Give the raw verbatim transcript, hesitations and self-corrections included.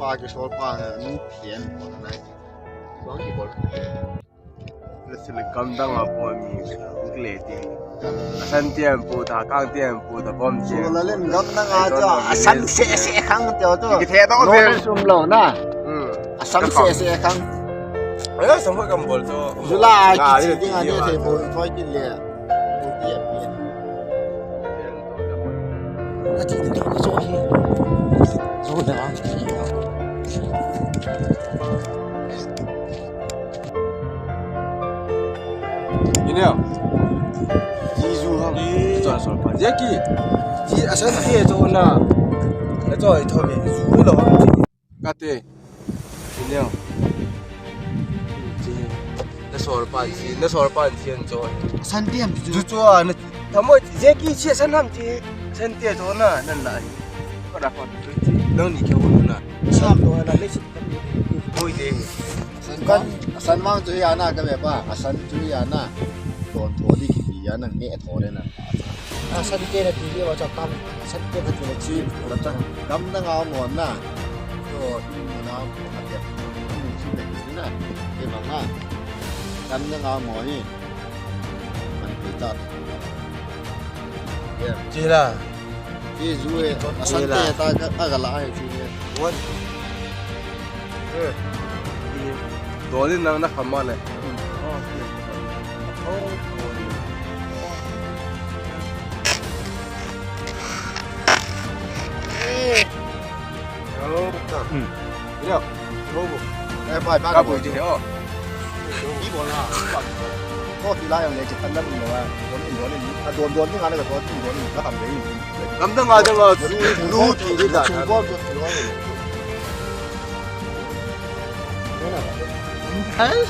Pa kisol pa, nu phen ko na. Bang kibol. Lasi le gamdang a bol mi, ukle ti. Asan tiam pu ta, kang tiam pu ta, bom tiam. Jula len gamdang a chu, asan se se khang tio chu. Ki the dong ve. Notice um lou na. Hmm. Asan se se khang. Aya, sam ho gam bol chu. Jula a kichi ding a ni thei bol thoi ti le. Ati ni to so hi. So da ang ki. Ine. Jisu ham. Chuan sol pan. Jackie. Ji asan ti to na. Na choi tho ve. Ju lo ham ti. Kate. Ine. Ji. Na sol pan ji. Na sol pan ji an choi. Asan ti ham ju. Ju chua na. Tamo Jackie chi asan ham ti. Asan ti to na nan lai. Ko da kon. Nang ni ke wo na. Sam to na le si. Oi de. Asan kan, asan mang chu ya na ka ve pa, asan chu ya na. Ton tho di ki ya na nge tho le na. Asan ke na ti le wa cha kam, asan ke na ti le chi, la cha. Gamdang a mo na. To in mo na mo ka te. Ni chi le ni na. Ke ma na. Gamdang a mo ni. Man pe ta. Chi la. Chi ju e. Asan te ta ka, ka la ai chi e. What? Eh. Dol in nang na kham ma le. Oh, okay. Oh, oh. Eh. Hello. Hmm. Hello. Hello. Eh, bye, bye. Ka bu ji ho. Ni bo la. Ko ti la yang le chi kan lam lo. Don, don, don. A don, don, ni ngana ka don, don, ni ka kam de. Gamdang a dang a, lu, lu, ti, ti, ta. Chu bol chu ti lo. Ai.